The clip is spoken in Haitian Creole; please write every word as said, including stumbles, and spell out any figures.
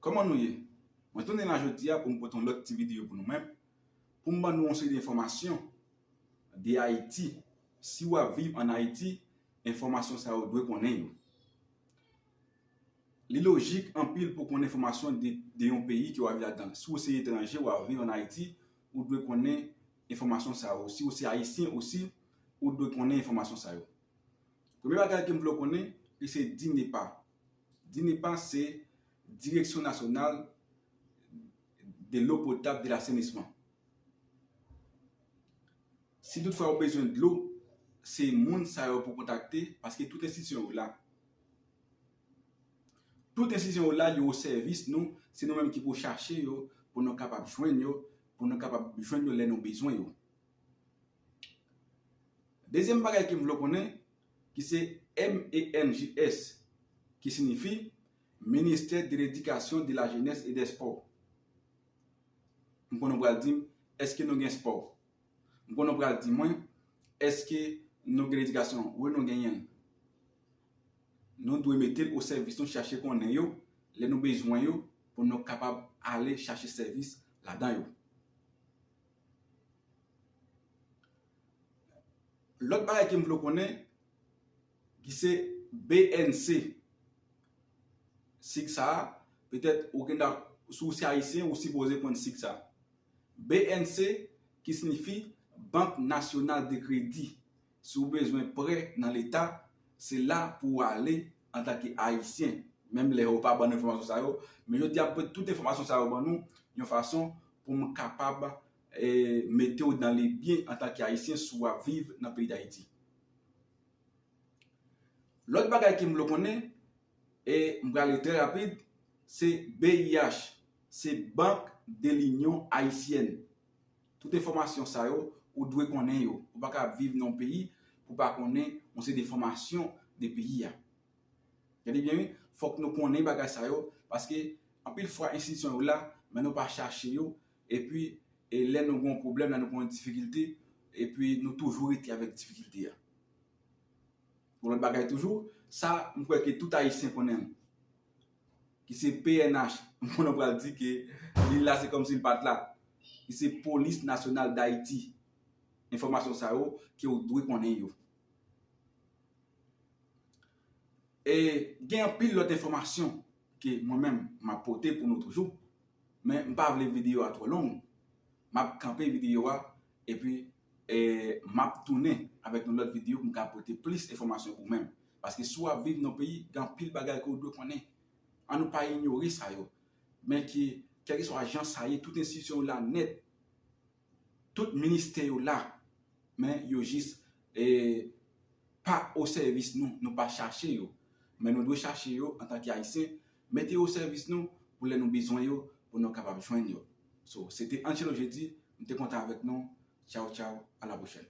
Kòman nou ye? Mwen tounen la jodi a pou m pote yon lòt ti videyo pou nou menm, pou m ban nou yon seri de enfòmasyon de Ayiti. Si w ap viv ann Ayiti, enfòmasyon sa yo dwe konnen yo. Li lojik anpil pou konnen enfòmasyon de, de yon peyi ke w ap viv ladan. Si w se etranje, w ap viv ann Ayiti, ou dwe konnen enfòmasyon sa yo. Si w se ayisyen osi, ou dwe konnen enfòmasyon sa yo. Premye bagay ke m vle w konnen, li se DINEPA. DINEPA se Direction Nationale de l'Eau Potable et de l'Assainissement. Si toutfwa ou bezwen dlo, se moun sa yo pou kontakte, paske tout enstitisyon yo la. Tout enstitisyon yo la, yo o sèvis nou, se nou menm ki pou chache yo, pou nou kapab jwenn yo, pou nou kapab jwenn yo lè nou bezwen yo. Dezyèm bagay ke m vle w konnen, ki se M E N J S, ki siyifi Ministère de l'Éducation, de la Jeunesse et des Sports. M konnen w pral di m, èske nou gen spò? M konnen w pral di mwen, èske nou gen ledikasyon? Wi, nou genyen l. Nou dwe mete l o sèvis nou, chache konnen yo, lè nou bezwen yo, pou nou kapab ale chache sèvis ladan yo. Lòt bagay ke m vle w konnen, ki se B N C. Sig sa a, petèt ou gen, si w se ayisyen, ou sipoze konn sig sa a. B N C, ki siyifi Banque Nationale de Crédit. Si w bezwen prè nan Leta, se la pou w ale antanke ayisyen. Menm lè yo pa ban nou enfòmasyon sa yo, men jodi a m pote tout enfòmasyon sa yo ban nou, yon fason pou m kapab, eh, mete w nan li byen antanke ayisyen si w ap viv nan peyi Dayiti. Lòt bagay ke m vle w konnen, e m prale trè rapid, se B I H, se Banque de l'Union Haïtienne. Tout enfòmasyon sa yo, ou dwe konnen yo. Ou pa ka viv nan yon peyi pou w pa konnen yon seri de enfòmasyon de peyi a. Gade byen, wi, fòk nou konnen bagay sa yo, paske anpil fwa enstitisyon yo la, men nou pa chache yo, epi, e lè nou gen yon pwoblèm, lè nou gen yon difikilte, epi nou toujou rete avèk difikilte a. Yon lòt bagay toujou, sa, m kwè ke tout ayisyen konnen l, ki se P N H. M konnen w pral di ke li la, se kòmsi l pa t la. Ki se Police Nationale d'Haïti. Enfòmasyon sa yo, ke w dwe konnen yo. E gen anpil lòt enfòmasyon ke mwen menm m ap pote pou nou toujou, men m pa vle videyo a twò long. M ap kanpe videyo a, epi, e, m ap tounen avèk yon lòt videyo pou m ka pote plis enfòmasyon pou ou menm. Paske si w ap viv nan yon peyi, gen anpil bagay ke w dwe konnen. An nou pa inyore sa yo. Men ke, kèlkeswa jan sa ye, tout enstitisyon yo la nèt. Tout ministè yo la, men yo jis, e, pa o sèvis nou, nou pa chache yo. Men nou dwe chache yo antanke ayisyen, mete yo o sèvis nou pou lè nou bezwen yo, pou nou kapab jwenn yo. So, se te Angelo Jeudi, m te kontan avèk nou. Tchaw, tchaw, a la pwochèn.